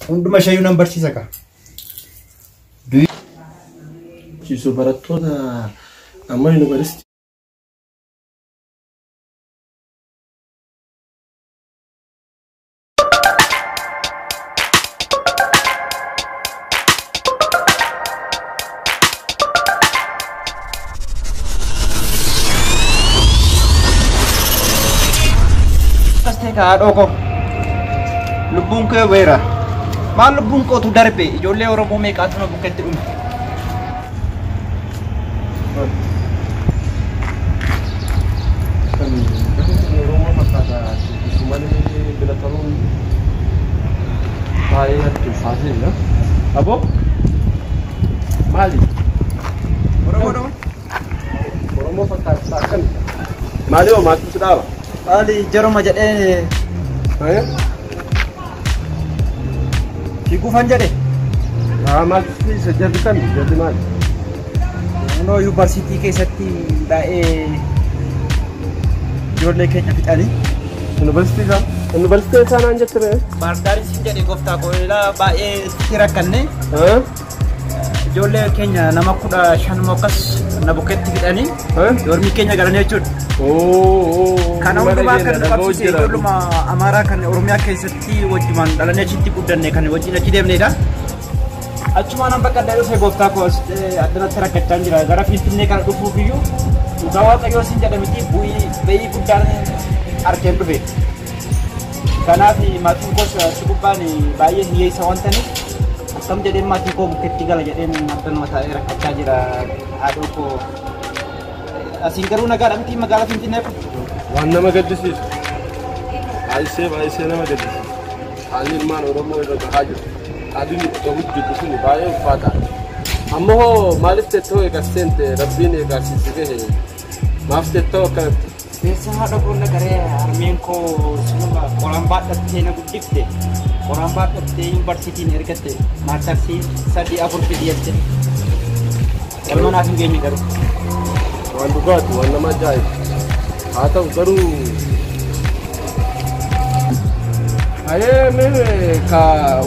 Hunduma isheeyyuu nan barsiisa kaa. Ciisu barattoota amma yuunivarsiitii. Akkas ta'e kaa haadhoo koo. Lubbuun kee weera. Maal lubbuun kootu darbe ijoollee Oromoo meeqaatu na bukkeetti dhume. Kan Oromoo fakkaata malee bira taruun baay'ee natti ulfaatee jira. Aboo maali? Oromoo dha. Oromoo fakkaata akkami? Maali hoo maaltu si dhaaba? Maali jaruma jedhee fiiguufan jedhe. Haa maaltu si jarri kami? Jarri maali? Naannoo yuunivarsiitii keessatti baay'ee ijoollee keenya fixanii. Yuunivarsiitii isaa? Yuunivarsiitii isaa naan jette ree? Baardaaris hin jedhe gooftaa koo ilaa baay'ee itti rakkanne. Ijoollee keenya nama 15 akkas na bukkeetti fixanii. Dormii keenya galanii jechuudha. Kana hundumaa kan nu qabsiise ijoolluma Amaaraa kan Oromiyaa keessatti wajjumaan dhalannee achitti guddanne kan wajjin achi deemnedha. Achumaan an bakka adda dhufe gooftaa koo addanatti rakkachaa jira. Gara Finfinnee kana dhufuuf iyyuu dhugaa Waaqayyoo siin jedha miti bu'ii guddaan arkeen dhufe. Kanaaf maatiin koos si gubbaan baay'ee hiyyeessa waan ta'aniif akkam jedheen maatii koo bukkeetti gala jedheen addanuma taa'ee rakkachaa jira haadhoo koo. Asiin garuu nagaadha miti magaalaa Finfinnee kun. Waan nama gaddisiisu. Baay'isee baay'isee nama gaddisiisu. Haalli ilmaan Oromoo irra gahaa jiru. Haalli nu gahu jirtu kun baay'ee ulfaataadha. Amma hoo maaliif tettoo eegas seente Rabbiin eegaasiisi gahe maaf tettoo akkanatti? Keessa haadha koo na garee harmeen koo sinuma qoraan baadhattee na guddifte. Qoraan baadhattee yuunivarsiitiin ergatte maastarsii 3 4 fidi jette. Galma naaf hin geenye garuu. Waan dhugaati waan nama ajaa'ibu. Haa ta'u garuu Ayee mee ka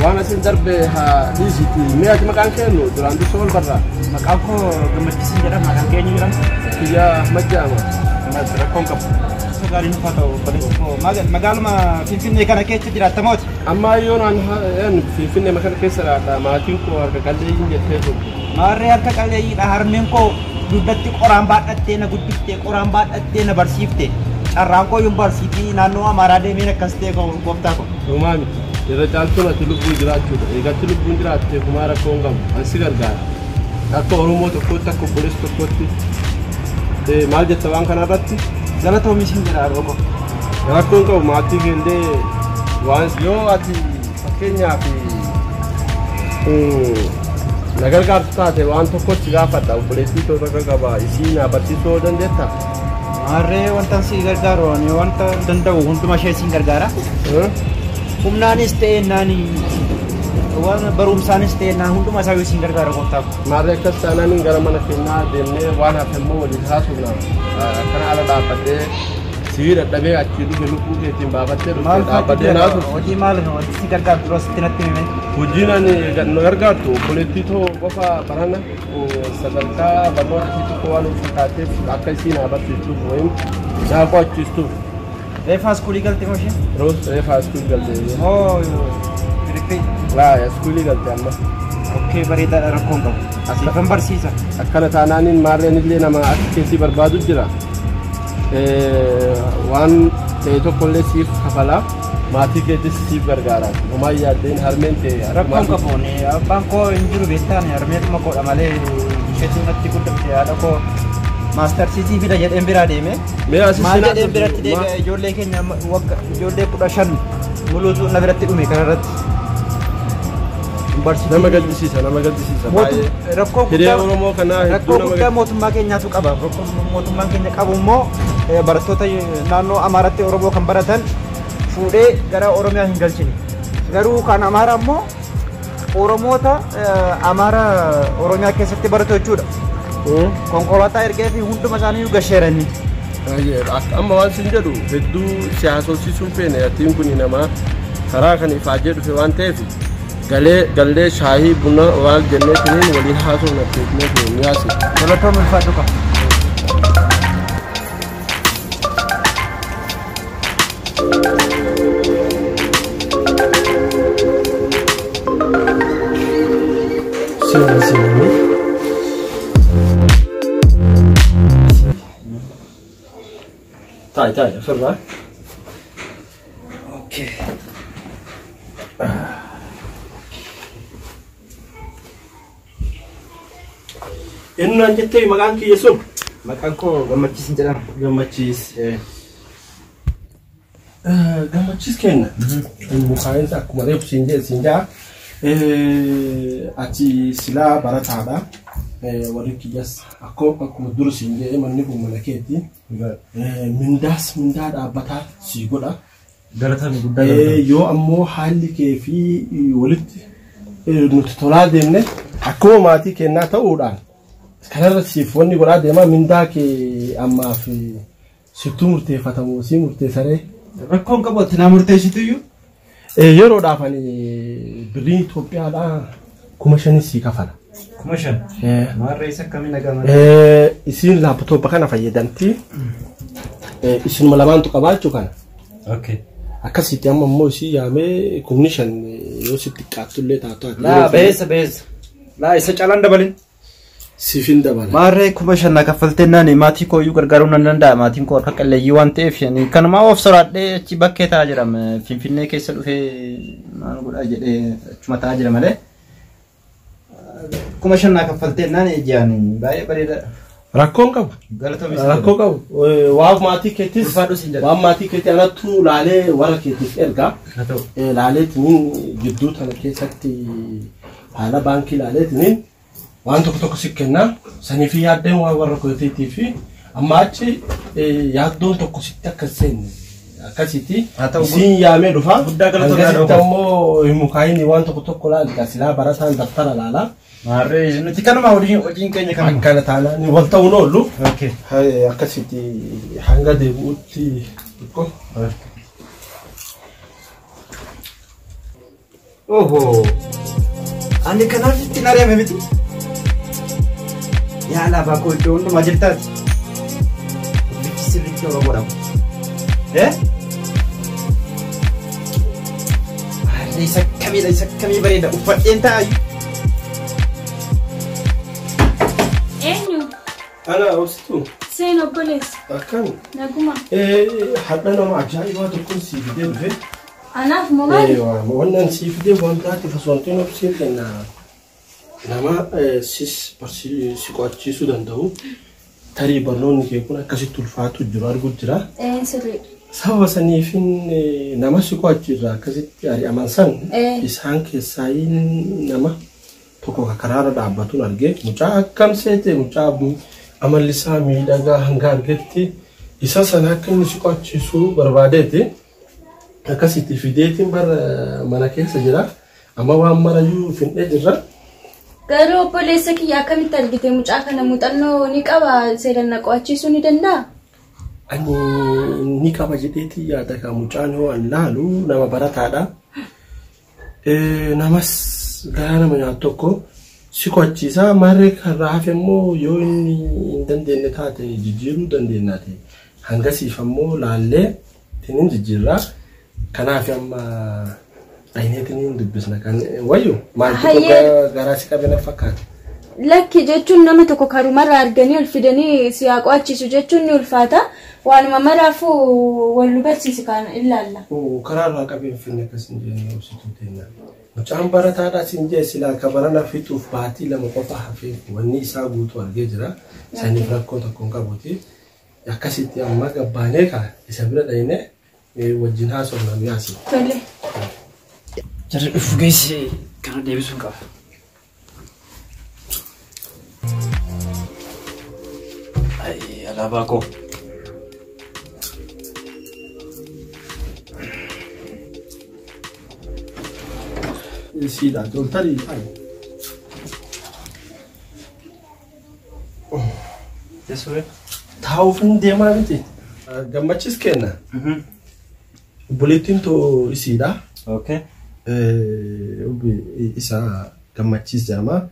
waan asin darbe haa dhiisiti. Mee ati maqaan kee eenyu duraan dursa wal barraa? Maqaan koo Gammachiisin jedhama. Maqaan kee eenyu jedhama? Kiyyaa Ahmad jedhama. Rakkoon qabu. Gaarii nuuf haa ta'u obboleessi koo. Magaaluma Finfinnee kana keessa jiraatta mooti? Amma yoon an Finfinnee kana keessa jiraadha. Maatiin koo harka qalleeyyiin jettee turte. Maarree harka qalleeyyiidha. Harmeen koo dugdatti qoraan baadhattee na guddiftee qoraan baadhattee na barsiifte. Carraan koo yuunivarsiitii naannoo Amaaraa deemeen akkas ta'e gooftaa koo. Homaa miti. Irra caaltuun ati lubbuun jiraachuudha. Eegatti lubbuun jiraatte homaa rakkoo hin qabu. An si gargaara. Akka Oromoo tokkootti akka obboleessa tokkootti. Maal jetta waan kanarratti? Galatoomi siin jedha haadhoo koo. Rakkoo hin qabu maatii kee illee waan yoo ati fakkeenyaaf na gargaartu taate waan tokkotti gaafadha obboleettii too takka qaba isii na barsiisuu dandeetta? Maarree wanta si gargaaru ani wanta danda'u hunduma ishee siin gargaara. Humnaanis ta'e naani waan barumsaanis ta'e naan hunduma isaa siin gargaara gooftaa. Maarree akkas taanaan gara mana keenyaa deemnee waan hafe immoo waliin haasofna. Akkana ala dhaabbadhee sii dadhabee achii dhufe lubbuu keetiin baafattee dhufte dhaabbadhee naasofna. Hojii maal wanti si gargaaru dura sitti natti hime. Hojiin ani na gargaartu obboleettii too qofa barana sadarkaa barnoota isii tokko waan ulfaatteef akka isii naa barsiistuuf wayim naa qo'achiistuuf. Reeffa iskuulii galte moo isheen? Reeffa iskuulii galte. Moo firiffii? Laa iskuulii galte amma. Okkee bareedaadha rakkoon qabu. Siifan barsiisa. Akkana taanaaniin maarreen illee nama akka keessi barbaadu jira. Waan ta'e tokkollee siif kafala. Maatii keetis siif gargaara. Homaa yaaddeen harmeen ta'e. Rakkoon qabu abbaan koo hin jiru beektaan harmeetuma koodha malee isheetu natti guddifte haadha koo maastarsiitii fida jedheen biraa deeme. Maal jedheen biratti deebi'e ijoollee keenya wagga ijoollee 15 muluutu na biratti dhume kanarratti. Nama gaddisiisa nama gaddisiisa baay'ee. Rakkoo Hiree Oromoo kanaa hedduu rakkoo nama guddaa mootummaa keenyaatu qaba. Rakkoo mootummaan keenya qabu immoo barattoota naannoo Amaaraatti Oromoo kan baratan fuudhee gara Oromiyaa hin galchine. Garuu kan Amaaraa immoo Oromoota Amaara Oromiyaa keessatti baratu jechuudha. Konkolaataa ergee fi hunduma isaanii gasheeranii. Amma waan sin jedhu hedduu si haasofsiisuun feene atiin kun nama karaa kan ifaajee dhufe waan ta'eef Galee gallee shaayii buna waan jennee tiniin waliin haasofna beeknee ni yaasi. Galatoon ulfaadhu qaba. Seeni seeni. Taa'i taa'i ofirraa. Okay. Eenyu naan jettee maqaan kiyya sun? Maqaan koo Gammachiis jedhama. Gammachiis. Gammachiis kenna. Mukaa'insa akkuma reefu siin jedhe siin ja'a. Ati silaa barataadha. Warri kiyyas akkuma dur siin jedhe manni kun mana keeti. Mindaas mindaa dhaabbataa sii godha. Galatami guddaa galatami. Yoo ammoo haalli kee fi walitti nuti tolaa deemne akkuma maatii kennaa ta'uudhaan kanarra siif wanni godhaa deemaa mindaa kee ammaaf sittuu murteeffatamu sii murteessaree. Rakkoon qabu ati naa murteessituyyuu. Yeroodhaaf ani birriin Itoophiyaadhaa 5,000 sii kafala. 5,000. Maarree isa akkamiin dhaga'ama? Isiin laaptooppa kana fayyadamti. Isinuma lamaantu qabaachuu kana. Okay. Akkasitti amma immoo isii yaamee 5,000 yoo sitti xiqqaattullee taatu ati. Laa beessa beessa. Laa isa caalaan dabalin. Siif hin dabala. Maarree 5,000 na kaffaltee naan maatii koo iyyuu gargaaruu nan danda'a. Maatiin koo harka qalleeyyii waan ta'eef kanumaa of soraadhee achi bakkee taa'aa jira. Finfinnee keessa dhufee maal godhaa jedhee achuma taa'aa jira malee. 5,000 na kaffaltee naan ijaan baay'ee bareedaadha. Rakkoon qabu. Galatoomi. Rakkoo qabu. Waan maatii keettis Ulfaadhu siin jedha. waan maatii keetti anattu laalee warra keetiif ergaa. Haa ta'u. Laaleetiniin gidduu tana keessatti haala baankii laaleetiniin waan tokko tokko si kennaa. Saniif yaaddeen waan warra keetiitii fi amma achi yaaddoon tokko sitti akka hin seenne akkasitti Haa ta'u. isiin yaamee dhufa. Guddaa galatoomi. Hangasitti ammoo mukaayin waan tokko tokko laali silaa barataan daftara laalaa. Maarree nuti kanuma hojiin keenya kanuma. Akkana taanaan wal ta'uun oolu. Okay. Akkasitti hanga deebi'utti xiqqoo. Oho. Ani kanaaf ittiin ari'ame miti. Yaa alaabaa koo iddoo hundumaa jirtaati. Bifti sirriitti Oromoodha. Maarree isa akkamiidha isa akkamii bareeda uffadheen taa'ayyuu. Eenyu? Ana obsituu Seen obboleessa. akkami? Naguma. Hadha nama ajaa'ibaa tokkoon sii fidee dhufe. Anaaf moo maali? Wannan sii fidee wantaati fasoontiin obsiin kenna nama sis si qo'achiisuu danda'u. Tarii barnoonni kee kun akkasitti ulfaatu jiru arguu jira. Sirriidha. Sababa saniifin nama si qo'achiirraa akkasitti ari'aman san isaan keessaa nama tokko karaarra dhaabbatuun argee mucaa akkam seete mucaa amalli isaa miidhagaa hanga argetti isa sana akka inni si qo'achiisuu barbaadeeti. Akkasitti fideetiin bara mana keessa jira. Amma waan marayyuu fin'ee jirra. Garuu obboleessa kiyya akkamitti argite mucaa kana muuxannoo ni qaba seeraan na qo'achiisuu ni danda'a? Ani ni qaba jedheetii yaada kan mucaan yoo an laalu nama barataadha. Namas garaa nama nyaatu tokko si qo'achiisa. Maarree karraa hafe immoo yoo inni hin dandeenye taate jijjiiruu dandeenya ta'e. Hangasiif ammoo laallee tiniin jijjiirraa. Kanaaf amma dhahineetiniin dubbisna kan wayyu maaltu garaa si qabe na fakkaata. Lakki jechuun nama tokko karumarraa arganii ol fidanii si haa qo'achiisu jechuun ni ulfaata. Waanuma maraafuu wal nu barsiisi kan ilaalla. Karaarraa qabee hin finne akkas hin jenne obsituu teenya. Mucaan barataadhaa siin jee silaa ka barana fixuuf baatii 2 qofa hafee wanni isaa guutuu argee jira. Saniif rakkoo tokko hin qabuuti. Akkasitti amma gabbaanee ka isa bira dhahinee wajjin haasofna nu yaasi. Tole. Jarri dhufu geesse kana deebisuun qaba. Ay, alaabaa koo. Siidha, toltarii ay. Teessoo. Taa'uuf hin deemaa miti. Gammachiis kenna. Obboleettiin too isiidha. Okay. Isa Gammachiis jedhama.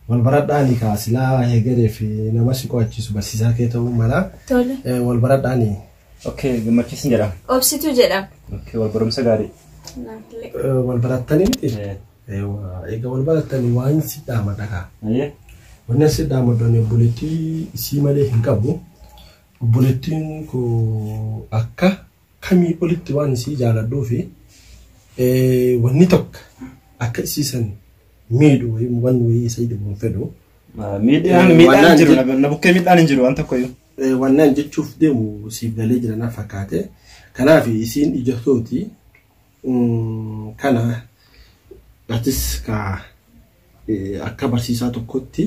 Wal baradhaanii kaasilaa eegalee fi nama si qo'achiisu barsiisaa kee ta'uu mala. Tole. Wal baradhaanii. Okay, Gammachiisin jedhama. Obsituu jedhama. Okay, wal barumsa gaarii. Wal barattanii miti? Egaa wal barattanii waan si dhaamadha kaa. Wanni si dhaamadhu ani obboleettii isii malee hin qabu. Obboleettiin koo akka kamii olitti waan isii jaaladhuu fi wanni tokko akka isiisan miidhu wanni wayii isa dhibu hin fedhu. Miidhaan hin jiru, na bukkee miidhaan hin jiru waan tokkoyyuu. Wannaan jechuuf deemu siif galee jira na fakkaate. Kanaaf isiin ija tooti. Kana atis ka akka barsiisaa tokkotti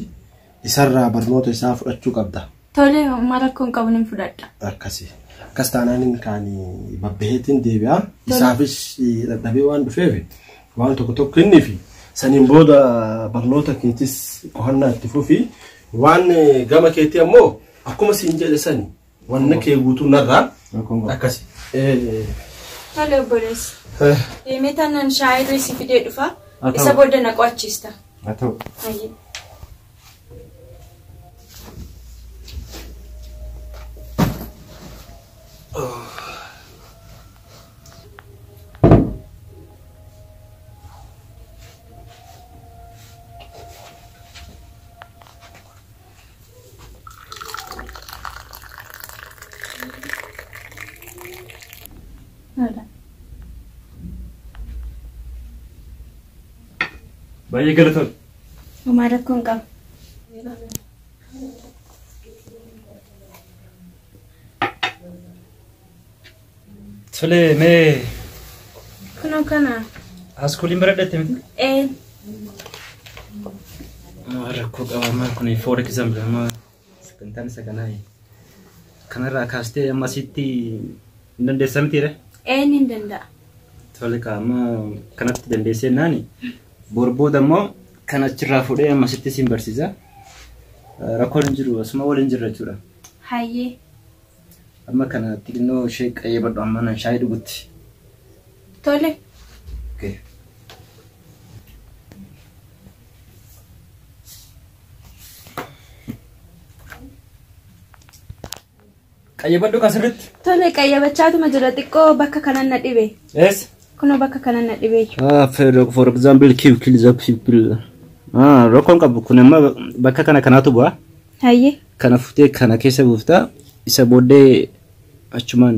isarraa barnoota isaa fudhachuu qabda. Tole, homaa rakkoon qabu nan fudhadha. Akkasi. Akkas taanaan kan babbaheetiin deebi'a. Isaafis dadhabee waan dhufeef waan tokko tokko inni fi saniin booda barnoota keetis qo'annaa itti fufi. Waan gama keetii ammoo akkuma siin jedhe sani wanna kee guutuu narraa akkasi. Tole obboleessa. Deemee taanaan shaayii si fidee dhufa. Isa booda na qo'achiista. Haa ta'u. Hayyee. Baay'ee galatoon. Homaa rakkoon qabu. Tole mee. Kunoo kana. Haaskuuliin baradhatte miti? Ee. Rakkoo qaba kun for example amma sagantaan isa kanaa kanarraa kaastee amma asitti hin dandeessa mitiire? Ee ni danda'a. Tole amma kanatti dandeessee naani borbooda immoo kan achirraa fuudhee amma asitti siin barsiisa. Rakkoon hin jiru asuma waliin jirra jechuudha. Hayyee. Amma kana xinnoo ishee qayyabadhu amma nan shaayii dhugutti. Tole. Okay. Qayyabadhu kasirritti. Tole qayyabachaatuma jira xiqqoo bakka kanan na dhibe. Eessa? Kunoo bakka kanan na dhibe. For example kill the people. Rakkoon qabu kun amma bakka kana kanaatu bu'a. Hayyee. Kana fuutee kana keessa buufta isa booddee achumaan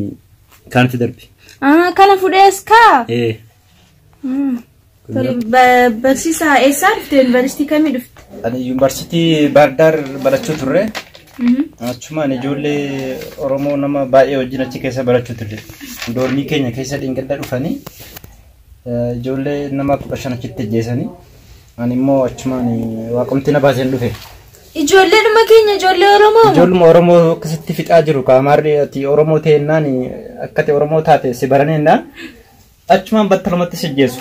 kanatti darbi. Kana fuudhees kaa? Ee. Tole barsiisaa eessaa dhufte? Yuunivarsiitii kamii dhufte? Ani yuunivarsiitii Baahir barachuu turre. Achumaan ijoollee Oromoo nama baay'ee wajjin achi keessa barachuu turre. Doormii keenya keessa dhingadda dhufanii ijoollee nama 15 achitti ajjeesanii ani immoo achumaan waaqomti na baaseen dhufe. Ijoollee dhuma keenya ijoollee Oromoo? Ijoolluma Oromoo akkasitti fixaa jiru kaamaarri ati Oromoo ta'ennaan akka ta'e Oromoo taate si baranennaan achumaan battalumatti si ajjeesu.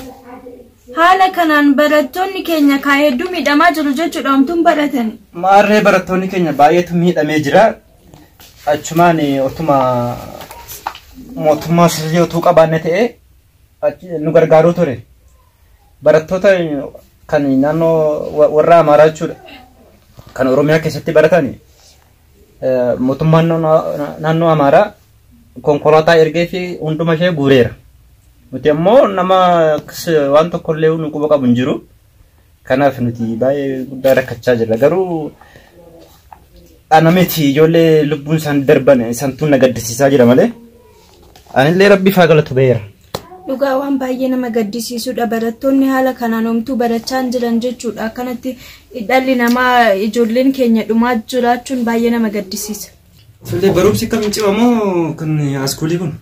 Haala kanaan barattoonni keenya kaa hedduu miidhamaa jiru jechuudha homtuun baratani. Maarree barattoonni keenya baay'eetu miidhamee jira. Achumaan otuma mootummaa sirrii utuu qabaanne ta'ee nu gargaaruu ture. Barattoota kan naannoo warra Amaaraa jechuudha. Kan Oromiyaa keessatti baratani mootummaan naannoo Amaaraa konkolaataa ergee fi hunduma ishee guureera. Nuti ammoo nama waan tokkollee nu quba qabu hin jiru. Kanaaf nuti baay'ee guddaa rakkachaa jirra. Garuu ana miti ijoollee lubbuun isaan darban isaantu na gaddisiisaa jira malee. Anillee rabbi faa galatu ba'eera. Dhugaa waan baay'ee nama gaddisiisudha. Barattoonni haala kanaan homtuu barachaa hin jiran jechuudha. Akkanatti dhalli namaa ijoolleen keenya dhumaa jiraachuun baay'ee nama gaddisiisa. Tole barumsi kam cimamoo kan askuulii kun?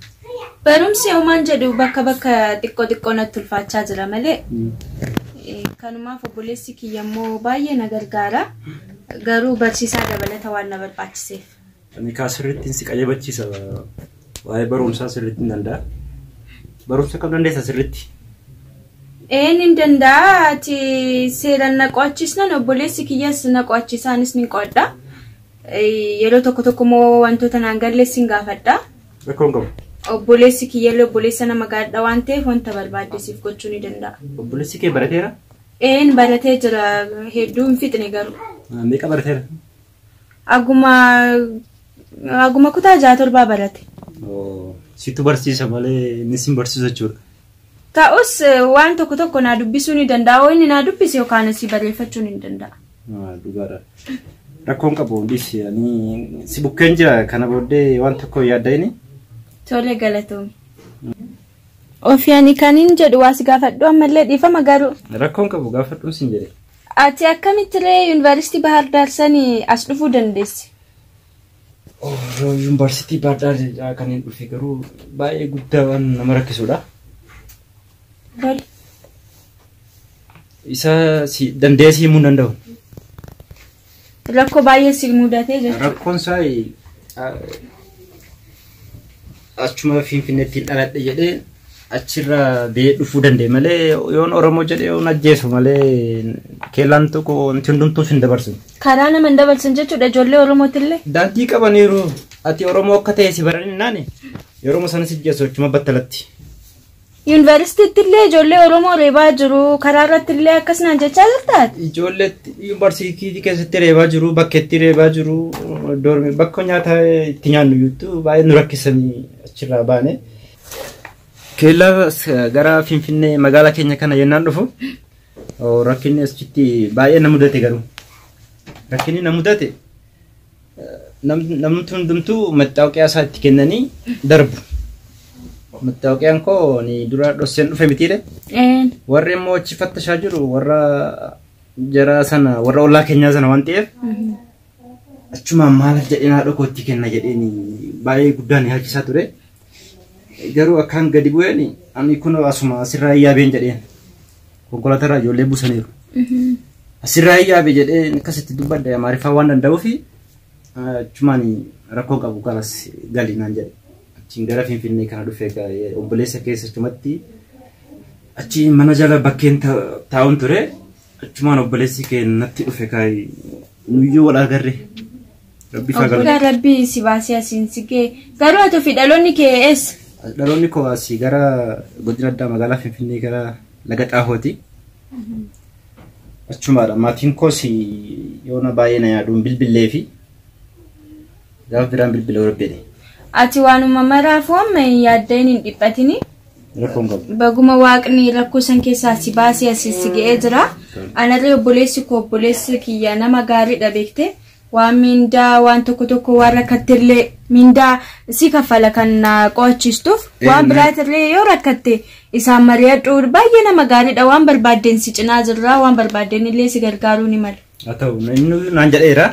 Barumsi homaan jedhu bakka bakka xiqqoo xiqqoo natti ulfaachaa jira malee. Kanumaaf obboleessi kiyya immoo baay'ee na gargaara. Garuu barsiisaa dabalata waan na barbaachiseef. Ani kaa sirriitti si qayyabachiisa. Waa'ee barumsaa sirriitti hin danda'a. Barumsa kam dandeessa sirriitti? Een hin danda'a. Ati seeraan na qo'achiisnan obboleessi kiyyas na qo'achiisaanis ni qo'adha. Yeroo tokko tokko immoo wantoota naan gallees hin gaafadha. Rakkoon qabu. Obboleessi kiyyallee obboleessa nama gaariidha waan ta'eef wanta barbaadde siif gochuu ni danda'a. Obboleessi kee barateera? Een baratee jira hedduu hin fixne garuu. Meeqa barateera? Aguma kutaa 6 7 barate. Situ barsiisa malee inni sin barsiisu jechuudha. Ta'us waan tokko tokko naa dubbisuu ni danda'a. Inni naa dubbise yookaan si barreeffachuu ni danda'a. Dhugaadha. Rakkoon qabu hundis ani si bukkeen jira kana booddee waan tokko yaadda. Tole galatoomi. Ofii ani kan hin jedhu waa si gaafadhu ammallee dhiifama garuu. Rakkoon qabu gaafadhuun sin jedhe. Ati akkamittillee yuunivarsiitii Bahar Daar sanii as dhufuu dandeesse? Yuunivarsiitii Bahar Daar kan hin dhufe garuu baay'ee guddaa waan nama rakkisudha. Tole. Isa si danda'ee si himuu hin danda'u. Rakkoo baay'ee si mudatee jechuudha. Rakkoon isaa achuma Finfinneetti dhaladhe jedhee achirraa ba'ee dhufuu danda'e malee yoon Oromoo jedhee yoon ajjeesu malee keellaan tokko wanti hundumtuu hin dabarsu. Karaa nama hin dabarsan jechuudha ijoollee Oromootillee. Daandii qabaniiru ati Oromoo akka ta'e si baranii naani yeroo sana si ajjeesu achuma battalatti. Yuunivarsiitiitti illee ijoollee Oromoo reebaa jiru karaa irratti illee akkas naan jechaa jirtaa? Ijoollee yuunivarsiitii keessatti reebaa jiru bakkeetti reebaa jiru dormi bakka nyaata itti nyaannu iyyuu baay'ee nu rakkisanii achirraa baane. Keellaa gara Finfinnee magaalaa keenya kana yennaan dhufu rakkinni achitti baay'ee na mudate garuu. Rakkinni na mudate namni hundumtuu mattaawoqiyaa isaa itti kennanii darbu. Mattaawoqiyaan koo ni dura dhosseen dhufe mitiire. Warri immoo achi fattashaa jiru warra jara sana warra ollaa keenyaa sana waan ta'eef achumaan maal jedheen haadha kootti kenna jedheen baay'ee guddaan yaachisaa ture. Garuu akkaan gadi bu'een ani kun asuma asirraa yaabeen jedheen konkolaatarraa ijoollee buusaniiru. Asirraa yaabe jedheen akkasitti dubbadde Amaariffaa waan danda'uufi achumaan rakkoo qabu kanas gali naan jedhe. Achiin gara Finfinnee kana dhufee obboleessa keessa achumatti achi mana jala bakkeen taa'uun ture achumaan obboleessi kee natti dhufe kaayi nuyyuu wal agarre. Rabbi fagala. Obbolaa Rabbi si baasee asiin si ga'e garuu ati ofii dhaloonni kee eessa? Dhaloonni koo asii gara godina addaa magaalaa Finfinnee gara laga Xaahooti. Achumaadha maatiin koos yoona baay'ee na yaaduun bilbilee fi gaafa biraan bilbilee rabbeedhe. Ati waanuma maraafuu amma yaaddeen hin dhiphatini. Rakkoon qabu. Baguma waaqni rakkoo san keessaa si baasee asii si ga'ee jira. Anallee obboleessi koo obboleessi kiyya nama gaariidha beekte. Waan mindaa waan tokko tokko waan rakkattellee mindaa si kaffala kan na qo'achiistuuf waan biraatillee yoo rakkatte isaan mari'adhu baay'ee nama gaariidha waan barbaaddeen si cinaa jirra waan barbaaddeen illee si gargaaruu ni mala. Haa ta'u inni naan jedheera.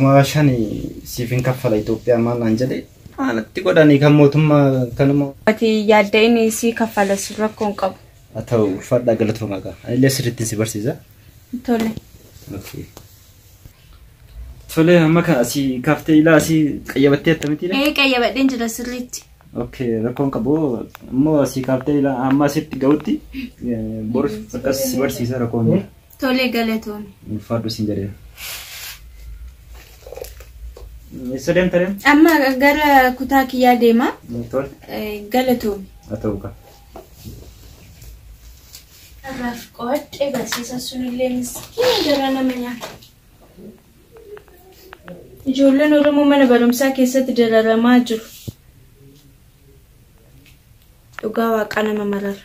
5,000 siif hin kaffala Itoophiyaa maal naan jedhe maalatti godhanii kan mootummaa kanuma. Ati yaadda inni si kaffala si rakkoon qabu. Haa ta'u ulfaadhaa galatoomaa qaba. Anillee sirriitti si barsiisa. Tole. Okay. Tole amma kan asii kaaftee ilaa asii qayyabattee akkamitti? Qayyabadheen jira sirriitti. Okay rakkoon qabu immoo asii kaaftee ilaa amma asitti ga'utti boru akkas si barsiisa rakkoon jira. Tole galatoomi. Ulfaadhu siin jedheera. Eessa deemta deem? Amma gara kutaa kiyyaa deema. Tole. Galatoomi. Haa ta'u qaba. Irraaf qo'adhee barsiisa sunillee miskiina gara nama nyaata. Ijoolleen Oromoo mana barumsaa keessatti dararamaa jiru. Dhugaa waaqaa nama marara.